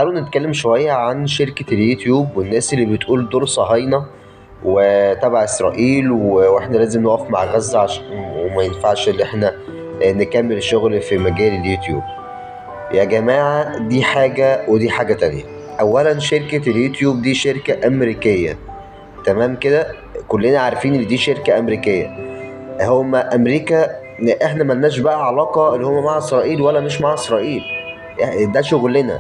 تعالوا نتكلم شوية عن شركة اليوتيوب والناس اللي بتقول دول صهاينة وتبع إسرائيل وإحنا لازم نقف مع غزة عشان وما ينفعش إن إحنا نكمل شغل في مجال اليوتيوب. يا جماعة دي حاجة ودي حاجة تانية. أولا شركة اليوتيوب دي شركة أمريكية، تمام كده؟ كلنا عارفين إن دي شركة أمريكية. هما أمريكا، إحنا ملناش بقى علاقة اللي هما مع إسرائيل ولا مش مع إسرائيل، ده شغلنا.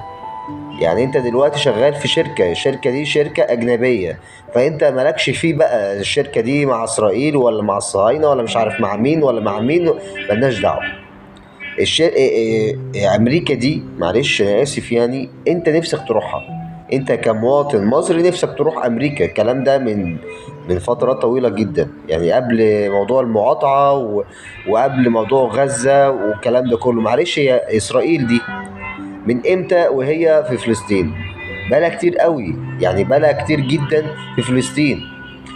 يعني انت دلوقتي شغال في شركة، الشركة دي شركة أجنبية، فانت مالكش فيه بقى الشركة دي مع إسرائيل ولا مع الصهاينة ولا مش عارف مع مين ولا مع مين، ملناش دعوة. أمريكا دي معلش أنا آسف، يعني انت نفسك تروحها، انت كمواطن مصري نفسك تروح أمريكا. الكلام ده من فترة طويلة جدا، يعني قبل موضوع المقاطعة وقبل موضوع غزة والكلام ده كله. معلش هي إسرائيل دي من امتى وهي في فلسطين؟ بقالها كتير قوي، يعني بقالها كتير جدا في فلسطين،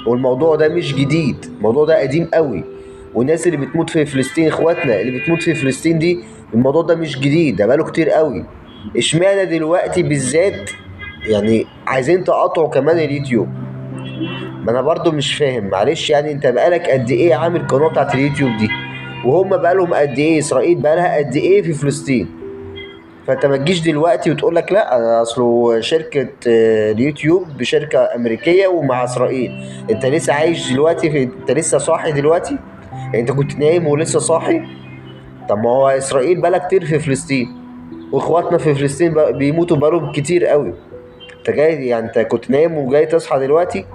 والموضوع ده مش جديد، الموضوع ده قديم قوي. والناس اللي بتموت في فلسطين، اخواتنا اللي بتموت في فلسطين دي، الموضوع ده مش جديد، ده بقاله كتير قوي. اشمعنى دلوقتي بالذات يعني عايزين تقاطعوا كمان اليوتيوب؟ ما انا برضو مش فاهم، معلش يعني انت بقالك قد ايه عامل قناة بتاعت اليوتيوب دي، وهم بقالهم قد ايه، اسرائيل بقالها قد ايه في فلسطين؟ فانت ما تجيش دلوقتي وتقول لك لا انا اصله شركة اليوتيوب بشركه امريكية ومع اسرائيل. انت لسه عايش دلوقتي انت لسه صاحي دلوقتي؟ يعني انت كنت نايم ولسه صاحي؟ طب ما هو اسرائيل بقالها كتير في فلسطين، واخواتنا في فلسطين بيموتوا بقالهم كتير قوي. انت جاي يعني انت كنت نايم وجاي تصحى دلوقتي؟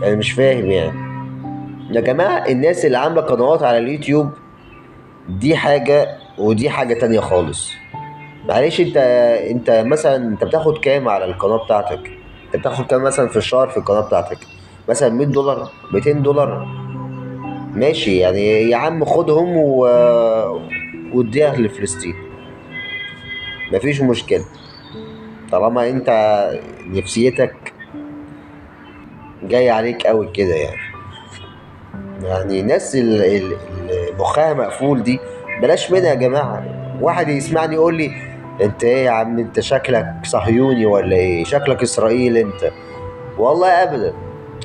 انا مش فاهم يعني. يا جماعة الناس اللي عامله قنوات على اليوتيوب دي حاجة ودي حاجة تانية خالص. معلش انت مثلا انت بتاخد كام على القناة بتاعتك؟ انت بتاخد كام مثلا في الشهر في القناة بتاعتك؟ مثلا $100، $200، ماشي يعني يا عم خدهم واديها لفلسطين، مفيش مشكلة طالما انت نفسيتك جاي عليك قوي كده. يعني الناس اللي مخها مقفول دي بلاش منها يا جماعة. واحد يسمعني يقول لي انت ايه يا عم، انت شكلك صهيوني ولا ايه، شكلك اسرائيل انت. والله ابدا،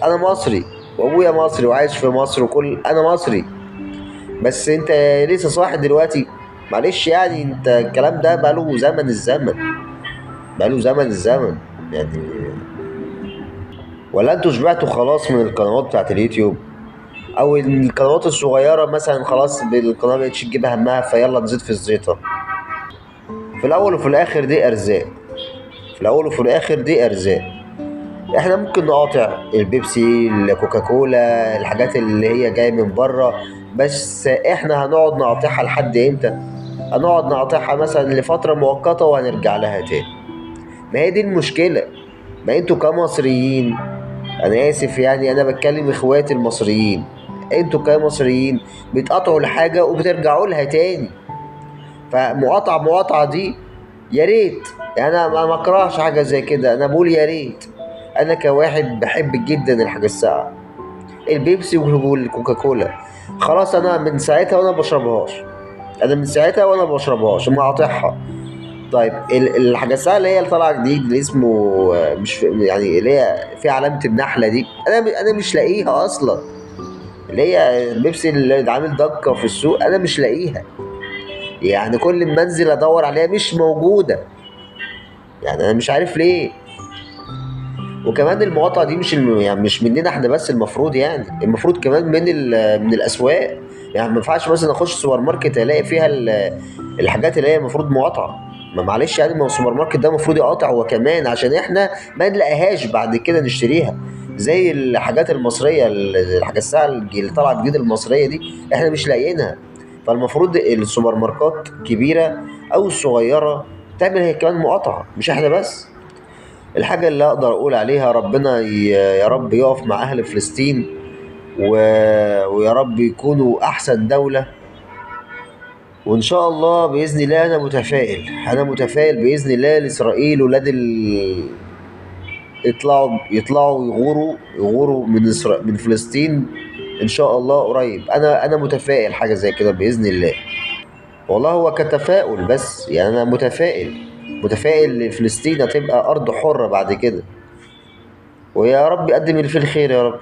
انا مصري وابويا مصري وعايش في مصر وكل، انا مصري، بس انت لسه صاحي دلوقتي؟ معلش يعني انت الكلام ده بقاله زمن الزمن، بقاله زمن الزمن يعني. ولا انتوا شبعتوا خلاص من القنوات بتاعت اليوتيوب او القنوات الصغيرة مثلا؟ خلاص القناة مبقتش تجيب همها، فيلا نزيد في الزيطة. في الاول وفي الاخر دي ارزاق، في الاول وفي الاخر دي ارزاق. احنا ممكن نقاطع البيبسي، الكوكاكولا، الحاجات اللي هي جاية من بره، بس احنا هنقعد نقاطعها لحد امتى؟ هنقعد نقاطعها مثلا لفترة مؤقتة وهنرجع لها تاني. ما هي دي المشكلة. ما انتوا كمصريين، انا اسف يعني انا بتكلم اخواتي المصريين، انتوا كمصريين بتقاطعوا الحاجة وبترجعوا لها تاني. فمقاطعة مقاطعة دي يا ريت، يعني انا ما اكرهش حاجة زي كده، انا بقول يا ريت. انا كواحد بحب جدا الحاجة الساقعة، البيبسي والكوكاكولا، خلاص انا من ساعتها وانا بشربهاش، انا من ساعتها وانا بشربهاش ومقاطعها. طيب الحاجة الساقعة اللي هي اللي طالعة جديد اللي اسمه مش يعني اللي هي في علامة النحلة دي، انا مش لاقيها اصلا. اللي هي البيبسي اللي عامل ضجة في السوق انا مش لاقيها، يعني كل ما انزل ادور عليها مش موجودة، يعني انا مش عارف ليه. وكمان المقاطعة دي مش يعني مش مننا احنا بس، المفروض يعني المفروض كمان من الاسواق. يعني ما ينفعش مثلا اخش سوبر ماركت الاقي فيها الحاجات اللي هي المفروض مقاطعة. ما معلش يعني، ما هو السوبر ماركت ده المفروض يقاطع هو كمان، عشان احنا ما نلاقيهاش بعد كده نشتريها. زي الحاجات المصرية، الحاجات الساعة اللي طالعة جديد المصرية دي احنا مش لاقيينها. فالمفروض السوبر ماركات كبيرة أو الصغيرة تعمل هي كمان مقاطعة، مش احنا بس. الحاجة اللي أقدر أقول عليها، ربنا يا رب يقف مع أهل فلسطين ويا رب يكونوا أحسن دولة. وإن شاء الله بإذن الله أنا متفائل، أنا متفائل بإذن الله لإسرائيل ولاد يطلعوا يغوروا من فلسطين إن شاء الله قريب. أنا متفائل حاجة زي كده بإذن الله. والله هو كتفاؤل بس، يعني أنا متفائل. متفائل ان فلسطين هتبقى ارض حرة بعد كده، ويا رب يقدم اللي فيه الخير يا رب.